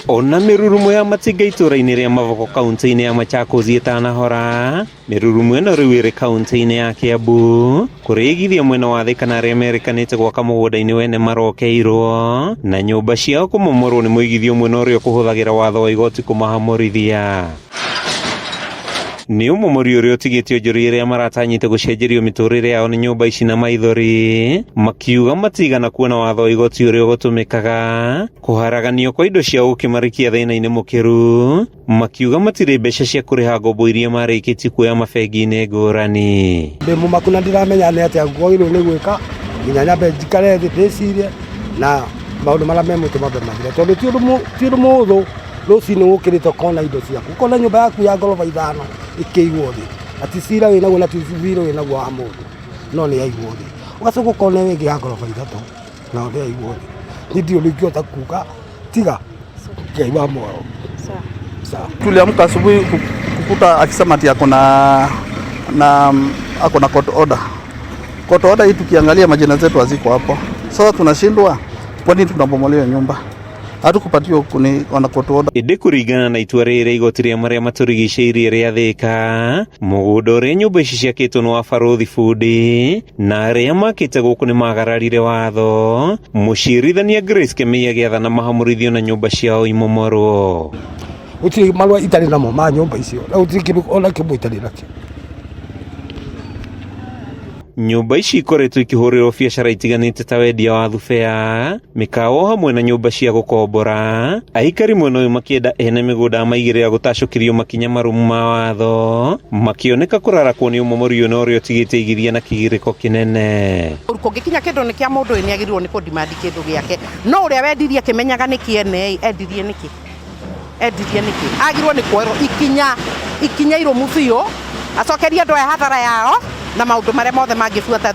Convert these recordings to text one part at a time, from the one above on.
Ona mĩrurumo ya matinga itũra-inĩ rĩa Mavoko kaunti-inĩ ya Machakos ĩtanahora, mĩrurumo ĩno rĩu ĩrĩ kaunti-inĩ ya Kiambu kũrĩa igithia mwena wa Thika na arĩa merĩkanĩte gwaka mũgũnda-inĩ wene marokeirwo na nyũmba ciao kũmomorwo nĩ mũigithia ũmwe na ũrĩa ũkũhũthagĩra watho wa igoti kũmahamũrithia. Nĩ ũmomori ũrĩa ũtigĩte onjoria arĩa maratanyĩte gũcenjerio mĩtũrĩre yao nĩ nyũmba ici na maithori, makiuga matigana kuona watho wa igoti ũrĩa ũgũtũmĩkaga kũharaganio kwa indo ciao gũkĩmarikia thĩna-inĩ mũkĩru, makiuga matirĩ mbeca cia kũrĩha ngombo iria marĩkĩtie kuoya mabengi-inĩ ngũrani. Ndĩ mũmaku na ndiramenya nĩ atĩa ngwagĩrĩirwo nĩ gwĩka nginya nyambe njikare thĩ ndĩcirie na maũndũ marĩa me mũtwe mambe mathire, tondũ ti ũndũ mũhũthũ rũcinĩ ũkĩrĩte ũkona indo ciaku, ũkona nyũmba yaku ya ngoroba ithano ĩkĩigwo thĩ, na ti cira wĩnaguo na ti thirĩ wĩnaguo wa mũndũ, no nĩ yaigwo thĩ. Ũgacoka ũkona ĩngĩ ya ngoroba ithatũ nayo nĩ yaigwo thĩ. Niĩ ndirĩ ũndũ ingĩhota kuga tiga Ngai wa muoyo. Sawa. Tuliamka asubuhi kukuta akisema ati ako na ako na court order. Court order hii tukiangalia majina zetu haziko hapo. Sasa tunashindwa kwa nini tunabomolewa nyumba? Hatukupatiwa kuni ona court order. Ĩndĩ kũringana na itua rĩrĩ rĩa igoti rĩa marĩa matũrigicĩirie rĩa Thĩka, mũgũnda ũrĩa nyũmba ici ciakĩtwo nĩ wa Barũthi Bundi na arĩa makĩte gũkũ nĩ magararire watho, mũcirithania Grace Kemei agĩathana mahamũrithio na nyũmba ciao imomorwo. Gũtirĩ marũa itarĩ namo ma nyũmba icio, na gũtirĩ kĩndũ ona kĩmwe itarĩ nakĩo. Nyũmba ici ikoretwo ikĩhũrĩrwo biacara itiganĩte ta wendia wa thubea, mĩkawa hamwe na nyũmba cia gũkombora. Aikari mwena ũyũ makĩenda ene mĩgũnda maigĩrĩra gũtacũkĩrio makinya marũmu ma watho, makĩoneka kũrarakwo nĩ ũmomori ũyũ na ũrĩa ũtigĩte igithia na kĩgirĩko kĩnene. Kũngĩkinya kĩndũ nĩ kĩa mũndũ nĩ agĩrĩirwo nĩ kũdemand kĩndũ gĩake, no ũrĩa wendirie akĩmenyaga nĩ kĩene endirie nĩkĩ? Endirie nĩkĩ? Agĩrĩirwo nĩ kuoerwo ikinya irũmu biũ, acokerie andũ aya hathara yao na maũndũ marĩa mothe mangĩbuata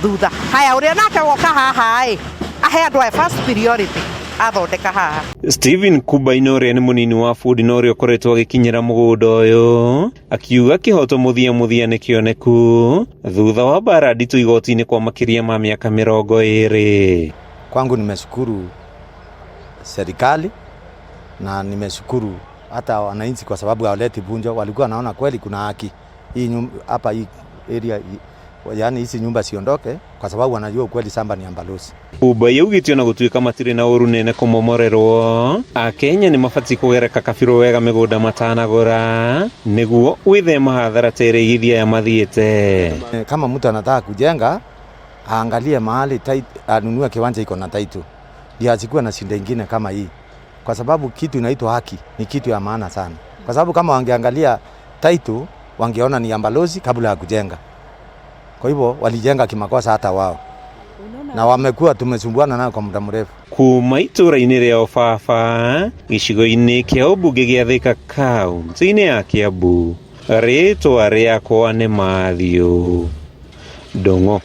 thutha. Haya, ũrĩa nake woka haha ĩ, ahe andũ aya first priority athondeka haha. Stephen Kubaina ũrĩa nĩ mũnini wa bundi na ũrĩa ũkoretwo agĩkinyĩra mũgũnda ũyũ akiuga kĩhoto mũthia mũthia nĩ kĩoneku thutha wa mbara nditũ igoti-inĩ kwa makĩria ma mĩaka 20. Kwangu nimeshukuru serikali na nimeshukuru hata wananchi kwa sababu hawaleti vunjo, walikuwa wanaona kweli kuna haki hii hapa hii area, yani hizi nyumba siondoke kwa sababu wanajua ukweli shamba ni ya balozi. Kubai augĩte ona gũtuĩka matirĩ na ũru nene kũmomorerwo, Akenya nĩ mabatiĩ kũgereka kabirũ wega mĩgũnda matanagũra nĩguo gwĩthema hathara ta ĩrĩa igithia aya mathiĩte. Kama mtu anataka kujenga aangalie mahali anunue kiwanja iko na title ndio asikuwe na shida ingine kama hii, kwa sababu kitu inaitwa haki ni kitu ya maana sana, kwa sababu kama wangeangalia title wangeona ni ya balozi kabla ya kujenga. Kwa hivyo walijenga kimakosa hata wao, na wamekuwa tumesumbuana nao kwa muda mrefu. Kuma itũra-inĩ rĩa Obaba gĩcigo-inĩ kĩa ũmbunge gĩa Thika kaunti-inĩ ya Kiambu, rĩtwa rĩakwa nĩ Matthew Ndung'u.